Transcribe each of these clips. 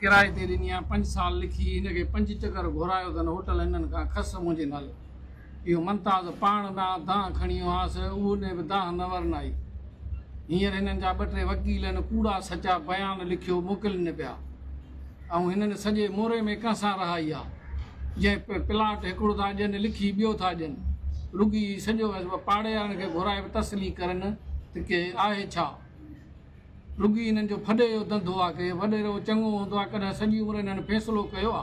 ڪرائي تي ڏني آ پنج سال لکي هن کي پنج چڪر گهرايو اٿن هوٽل هنن کان کس منهنجي نالي اهو ممتاز پاڻ ڏانهن دانهن کڻي ويو هانس اهو ني به دانهن نه ورنائي هينئر هنن جا ٻه ٽي وڪيل آهن ڪوڙا سچا بيان لکيو موڪلين پيا ۽ هنن سڄي موري ۾ ڪنهن سان رهائي آ جنهن پلاٽ هڪڙو ٿا ڏين لکي ٻيو ٿا ڏين رڳي هي سڄو پاڙي وارن کي گهرائي به تسلي ڪرن ته ڪي آهي ڇا. رڳي هنن جو ڦڏي جو ڌنڌو آ ڪي وڏيرو چڱو هوندو آ ڪڏهن سڄي عمر هنن فيصلو ڪيو آ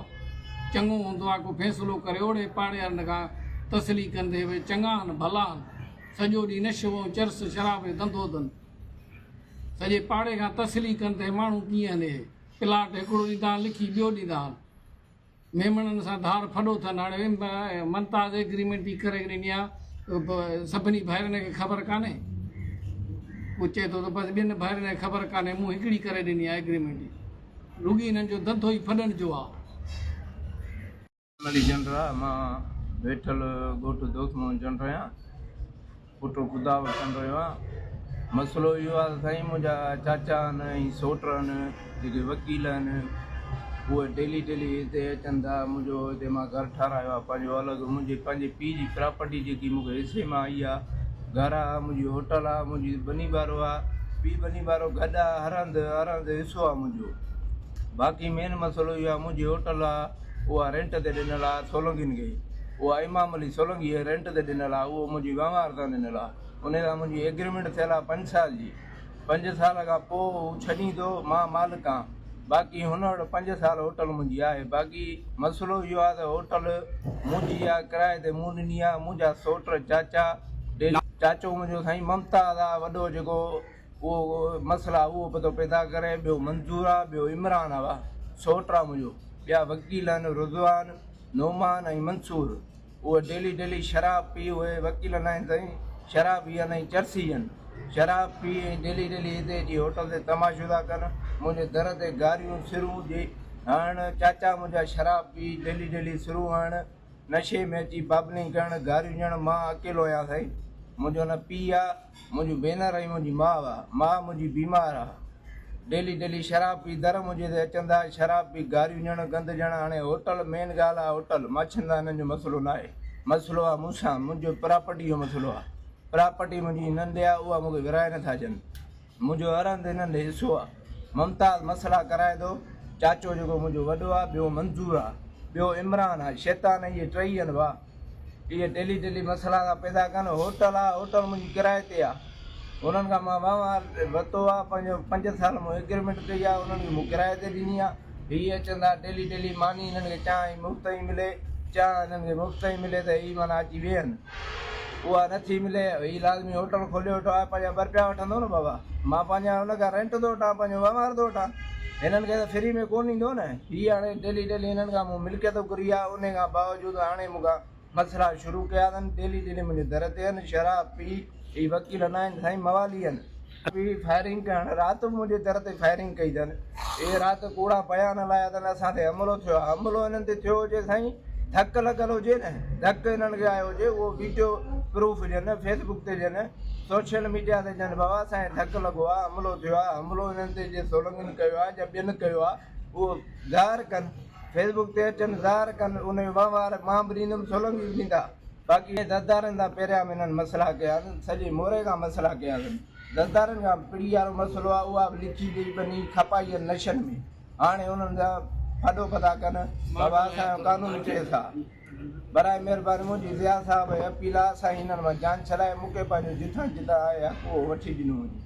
چڱو هوندو آ ڪو فيصلو ڪري اوڙي پاڙي وارن کان تسلي ڪندي وي چڱا هن ڀلا هن سڄو ڏينهن نشو ۽ چرس شراب جو ڌنڌو اٿن سڄي پاڙي کان تسلي ڪن ته هي ماڻهو ڪيئن هن هي پلاٽ هڪڙو ڏيندا هن لکي ٻيو ڏيندا هن. ميمڻن سان ڌار ڦڏو ٿن هاڻي ممتاز ايگريمينٽ ئي ڪري ڏني آ سڀني ڀائرن کي خبر ڪانهي هو چئي ٿو ته بس ٻين ڀائرن کي خبر ڪانهي مون هڪڙي ڪري ڏني آ ايگريمينٽ رڳي هنن جو ڌنڌو ئي ڦڏن جو آ. علي جنڊ آ مان ويٺل ڳوٺ دوست محمد جنڊ آهيان پٽ خدا وٺڻ رهيو آهيان مسئلو اهو آهي ته سائين منهنجا چاچا آهن ۽ سوٽ آهن جيڪي وڪيل آهن اهي ڊيلي ڊيلي هتي اچن ٿا منهنجو هتي مان گهر ٺهرايو آهي پنهنجو الڳ منهنجي پنهنجي پيء جي پراپرٽي جيڪي مون کي حصي مان آئي آهي گهر آهي منهنجي هوٽل آهي منهنجي ٻني ٻارو آهي پيء ٻني ٻارو گڏ آهي هر هنڌ هر هنڌ حصو آهي منهنجو باقي مين مسئلو اهو آهي منهنجي هوٽل آهي اها رينٽ تي ڏنل آ سولنگين کي اها امام علي سولنگي کي رينٽ تي ڏنل آ اهو منهنجي وهنوار سان ڏنل آ انهي سان منهنجي ايگريمينٽ ٿيل آ پنج سال جي پنج سال کان پوء هو ڇڏيندو مان مالڪ آن باقي هن وٽ پنج سال هوٽل منهنجي آهي باقي مسئلو اهو آ ته هوٽل منهنجي آ ڪرائي تي مون ڏني آ منهنجا سوٽ چاچا چاچو منهنجو سائين ممتاز آ وڏو جيڪو اهو مسئلا اهو پتو پيدا ڪري ٻيو منظور آ ٻيو عمران آ سوٽ آ منهنجو ٻيا وڪيل آهن رضوان نعمان ۽ منصور اهي ڊيلي ڊيلي شراب پي اهي وڪيل نه آهن سائين شراب پي آهن ۽ چرسي آهن شراب پي ۽ ڊيلي ڊيلي هتي اچي هوٽل تي تماشو ٿا ڪن منهنجي در تي گاريون سرون جي هڻڻ چاچا منهنجا شراب پي ڊيلي ڊيلي سرون هڻڻ نشي ۾ اچي بابلنگ ڪرڻ گاريون ڏيڻ مان اڪيلو آهيان سائين منهنجو نه پيء آ منهنجون ڀينر ۽ منهنجي ماء آ ماء منهنجي بيمار آ ڊيلي ڊيلي شراب پي در منهنجي تي اچندا شراب پي گاريون ڏيڻ گند ڏيڻ هاڻي هوٽل مين ڳالهه آ هوٽل مڇن سان هنن جو مسئلو ناهي مسئلو آ مون سان منهنجو پراپرٽي جو مسئلو آ پراپرٽي منهنجي هنن ڏي آ اها مون کي ورهائي نٿا ڏين منهنجو هر هنڌ هنن ڏي حصو آ. ممتاز مسئلا ڪرائي ٿو. چاچو جيڪو منهنجو وڏو آ، ٻيو منظور آ، ٻيو عمران آ، شيطان اهي ٽئي آهن ڀاء. اهي ڊيلي ڊيلي مسئلا ٿا پيدا ڪن. هوٽل آ، هوٽل منهنجي ڪرائي تي آ. انهن کان مان وهنوار ورتو آ، پنهنجو پنج سال مون ايگريمينٽ ڪئي آ، انهن کي مون ڪرائي تي ڏني آ. هي اچن ٿا ڊيلي ڊيلي ماني هنن کي چانهه ئي مفت ئي ملي، چانهه هنن کي مفت ئي ملي ته هي معنيٰ اچي ويهن. اها نه ٿي ملي هي لازمي هوٽل کوليو ويٺو آهي پنهنجا ٻه رپيا وٺندو نه بابا مان پنهنجا ان کان رينٽ ٿو وٺان پنهنجو وهنوار ٿو وٺان هنن کي ته فري ۾ ڪونه ڏيندو نه هي هاڻي ڊيلي ڊيلي هنن کان مون ملڪيت گهري آهي ان کان باوجود هاڻي مون کان مسئلا شروع ڪيا اٿن ڊيلي ڊيلي منهنجي در تي آهن شراب پي هي وڪيل نه آهن سائين موالي آهن پي فائرنگ ڪرڻ رات به منهنجي در تي فائرنگ ڪئي اٿن اهي رات ڪوڙا بيان لايا اٿن اسان تي حملو ٿيو آهي حملو انهن تي ٿيو هجي سائين ڌڪ لڳل هجي نه ڌڪ انهن کي آيو هجي اهو ويڊيو پروف هجن فيس بڪ تي هجن سوشل ميڊيا تي هجن بابا اسان کي ڌڪ لڳو آهي حملو ٿيو آهي حملو انهن تي جي سولنگين ڪيو آهي يا ٻين ڪيو آهي اهو ظاهر ڪن فيس بڪ تي اچن ظاهر ڪن ان جو وهنوار مان به ڏيندم سولنگي به ڏيندا باقي زردارين سان پهريان به هنن مسئلا ڪيا اٿن، سڄي موري کان مسئلا ڪيا اٿن. زردارين کان پڙي وارو مسئلو آهي، اها به لکي ڏئي ٻني کپائي آهن نشن ۾، هاڻي انهن جا ڦڏو پتا ڪن، بابا اسان جو قانون ڪيس آهي. برائي مهرباني منهنجي ضياء صاحب کي اپيل آهي، سائين هنن مان جان ڇڏائي مون کي پنهنجو جتان جتان آهي حق اهو وٺي ڏنو وڃي.